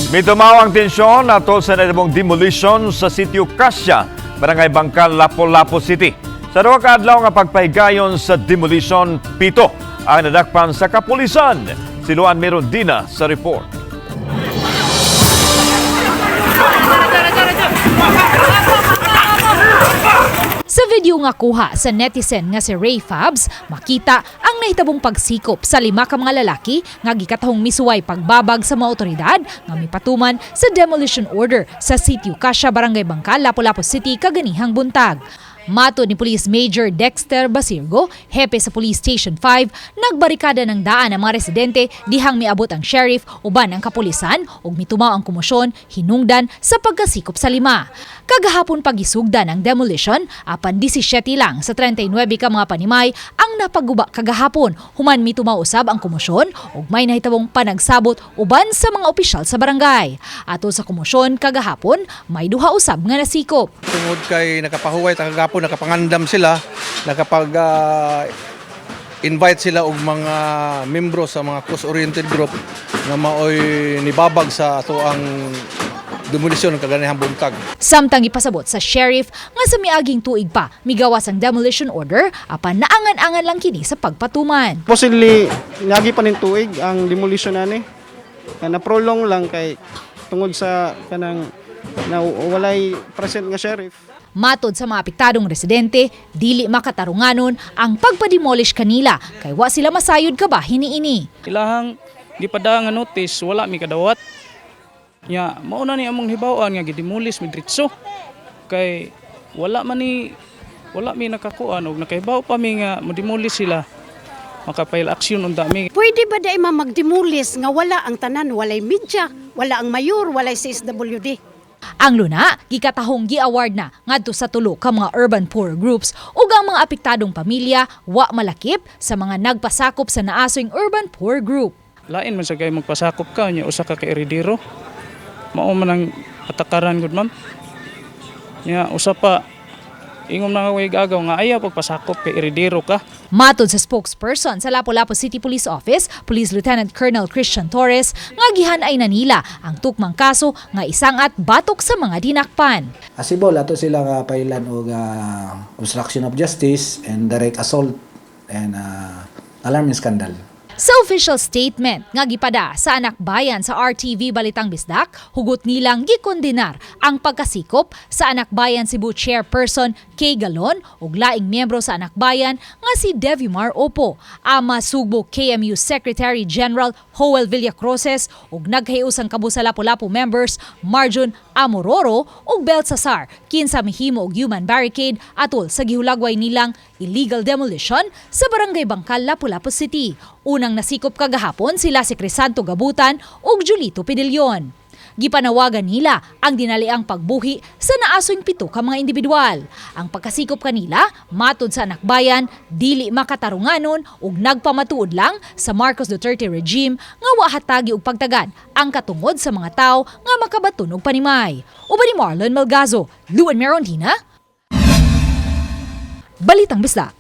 Mitumaw ang tensyon atol sa nahitabo demolition sa Sitio Cassia, Barangay Bangkal, Lapu-Lapu City. Sa duha ka adlaw nga pagpahigayon sa demolition, 7 ang nadakpan sa kapulisan. Si Luan Merondina sa report. Sa video nga kuha sa netizen nga si Ray Fabs, makita ang nahitabong pagsikop sa 5 ka mga lalaki nga gikatahong misuway pagbabag sa mga otoridad nga mipatuman sa demolition order sa Sitio Cassia, Barangay Bangkal, Lapu-Lapu City kaganihang buntag. Matod ni Police Major Dexter Basirgo, hepe sa Police Station 5, nagbarikada ng daan ang mga residente dihang miabot ang sheriff uban ang kapulisan ug mitumaw ang komosyon hinungdan sa pagkasikop sa 5. Kagahapon pagisugdan ang demolition, apan 17 lang sa 39 ka mga panimay ang napaguba kagahapon human mitumaw usab ang komosyon ug may nahitabong panagsabot uban sa mga opisyal sa barangay. Ato sa komosyon kagahapon, may 2 usab nga nasikop. Tungod kay nakapahuway ta kagahapon, nakapangandam sila, nakapag invite sila og mga membro sa mga cause-oriented group nga maoy nibabag sa ato ang demolisyon ng kaganihang buntag. Samtang ipasabot sa sheriff nga sa miaging tuig pa migawas ang demolition order apan naangan-angan lang kini sa pagpatuman. Possibly lagi pa nin tuig ang demolition ani. Nga na-prolong lang kay tungod sa kanang na walay present nga sheriff. Matod sa mga apektadong residente, dili makatarunganon ang pagpademolish kanila kay wa sila masayod kabahin niini. Ilahang gipada nga notice, wala mi kadawat. Nya mao na ni among hibaw-an nga gidemolis mi diretso. Kay wala man ni wala mi nakakuan og nakahibaw pa mi nga modemolis sila. Makapail aksyon unta mi. Pwede ba dai ma magdemolis nga wala ang tanan, walay media, wala ang mayor, walay CSWD? Ang luna, gikatahong gi-award na ngadto sa 3 ka mga urban poor groups ug ang mga apektadong pamilya wa malakip sa mga nagpasakop sa naasoing urban poor group. Lain man sa kay magpasakop ka nya usa ka ka eredero. Mao man ang patakaran gud, ma'am. Nya usa pa ingom na nga agaw nga ayaw pagpasakop kay eredero ka. Matod sa spokesperson sa Lapu-Lapu City Police Office, Police Lieutenant Colonel Christian Torres, nga gihan-ay na nila ang tukmang kaso nga isangat batok sa mga dinakpan. Asibol ato sila nga pailan og obstruction of justice and direct assault and alarming scandal. Sa official statement nga gipada sa Anak Bayan sa RTV Balitang Bisdak, hugot nilang gikondenar ang pagkasikop sa Anak Bayan Cebu Chairperson Kay Galon ug laing miyembro sa Anak Bayan nga si Devimar Opo, ama Sugbo KMU Secretary General Joel Villacroces ug naghiusang kabo sa Lapu-Lapu members Marjun Amororo ug Belsasar kinsa mihimo og human barricade atol sa gihulagway nilang illegal demolition sa Barangay Bangkal, Lapu-Lapu City. Unang nasikop kagahapon sila si Crisanto Gabutan ug Julito Pidilyon. Gipanawagan nila ang dinaliang pagbuhi sa naasoing 7 ka mga individual. Ang pagkasikop kanila, matod sa Anak Bayan, dili makatarunganon ug nagpamatuod lang sa Marcos Duterte regime nga wa hatagi og pagtagad ang katungod sa mga tawo nga makabaton og panimay. Uban ni Marlon Malgazo, Luan Merondina, Balitang Bisdak.